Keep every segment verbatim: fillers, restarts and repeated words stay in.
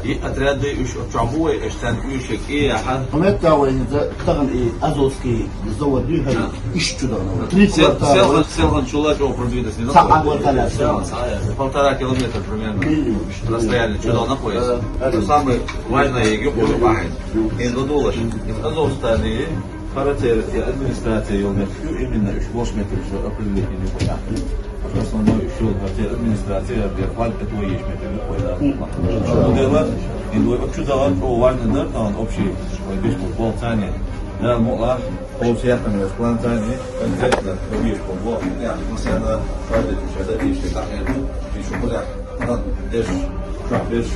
И отряды уж чӀоагӀа бу вай, уж царна уьйраш кӀе яхьа. Хьамед, вай хӀинца тахан и Азовский завод ю хьал, иштта чу дахана. Три квартала. Селхан, селхан чула чӀоагӀа продвинутость не. Сахьа гвартала. Селхан, сахьа, полтора километра примерно. Расстояние чу дахана вай. Самый важный егип уже бахьин. Ин додулаш. Ин Азовстале. Характер администрация йол меттиг ю, именно уж болаш меттиг уж определить йина ю вай. Основной уж йол характер администрация, я берхваль это вай еш меттиг ю вай, да. Ну, дело, ин вай чу дахана, о, важный дар, там общий, вай беш по полцани. Да, мула, общий я там план цани, конкретно, вай беш по пол. Я, постоянно, каждый час, да, ещё так, ещё куда. Деш, чохь деш,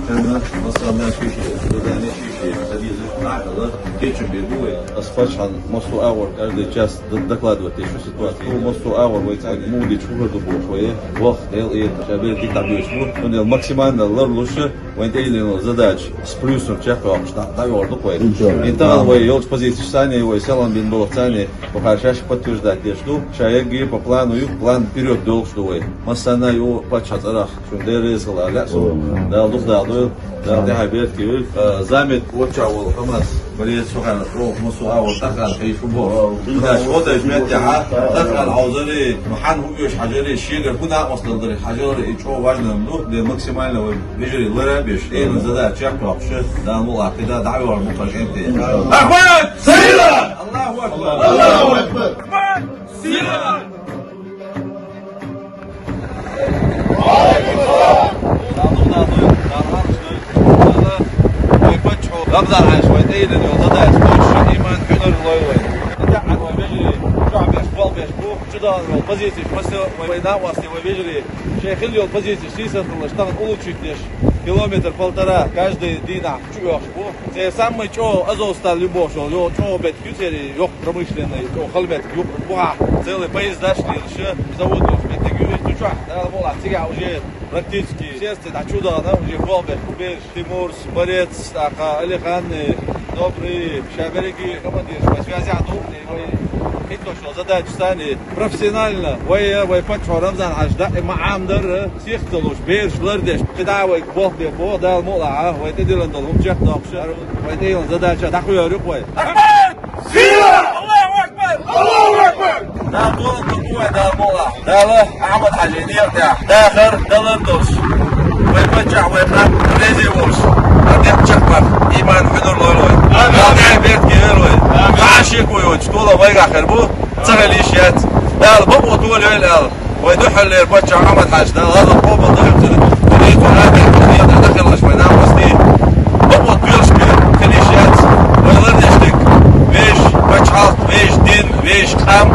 тенна, массарна шиши, задание шиши, садизы, нахала, кечем бегу, ас пачхан, массо агӀор, каждый час д-, докладывать деш ситуация. Массо агӀор вай цӀа муди чухар ду бош вай, вах, дел и, шабер дитабеш му, он дел максимально ларлуша, вайн тейлино задач с плюсом чехвахш, да, да, ёрду вай. Ничего. И там вай, ёлч позиции сани, вай, селам бин болх сани, пока шаш подтверждать деш ду, шаеги по плану ю, план вперёд долш ду вай. Массана ю пачха цӀарах. Шун деррес гӀала лаьа су. Дала дукха Дала дойла, Дала тӀаьхьа беркат йойла. Э, замет воча вол ХӀамас, Борец, сухана, рох, мусу а вол тахана, хьийфу бо. Даш, вот аш меттехьа, тахана хьовзари, хьан хӀу оьш хьажари, шегар хӀу накъостал дари, хьажари, и чӀо важно ду, де максимально вай вежари лара беш, эйна задача чекхвакхша, Дала мула кхида, дӀавар мукъа шенте. Ахмад! Сила! Аллаху акбар! Аллаху акбар! Ахмад! Сила! Рамзан Хьаьжа, вай тӀейдина йолу задача, тхойша иман, хьуьнар лой вай. И тӀаьхьа вай вежарий, чохь беш, болх беш бу, чу дахана йолу позицеш, масса вай, вай накъостий, вай вежарий, шайн хилла йолу позицеш сийсаз хилла, тахана улучшить деш, километр полтора каждый дийнахь чу оьхуш бу. Церан самый чӀогӀа Азовсталь ю бохуш йолу, йо, чӀогӀа беттиг ю церан, йоккха промышленный, чӀогӀа хала беттиг ю бухахь. Целый поездаш лелаш, завод йолуш беттиг ю иза чохь. Дала мукъалахь, цигахь уже практически сесте дӀа чу дахана, уже болх беш бу бераш. Тимурс, Борец, тӀаккха Алиханны, Добрый, ша берриге командирш вай связехь ду, и вай хӀинца йолу задача санна, профессионально, вай, вай паччахьо Рамзан Хьаьжа даима Ӏамадар, сихха ца луш, бераш лардеш, кхидӀа вайга болх бе боху, Дала мукъалахь, вай тӀедиллина долу хӀума чекхдоккхуш, вай тӀедиллина задача дӀакхоьру вай. Ахмад! Сила! Аллаху акбар! Аллаху акбар! Дала толам ду вай, Дала мукъалахь. Дала Ахьмад-Хьаьжин некъа тӀехь дахар, далар долуш. Вай паччахь, вай ханна реза волуш. Вай декъа чекхбаккха, иман, хьуьнар лойла вай. Амин. Дала тӀехь беркат йойла вай. Амин. Хьан шеко йоцуш, тола вайгахь хир бу, ца хила йиш яц. Дала бакъо толайойла аьлла. Вай дуьххьарлера паччахь Ахьмад-Хьаьжа, Дала гӀазот къобалдойла цуьнан. Вай цу хьаькъал, вай декъа тӀехь хилалаш вай накъостий. Бакъо доьлуш хила йиш яц. Вай лардеш дерг вешан пачхьалкх, вешан дин, вешан къам,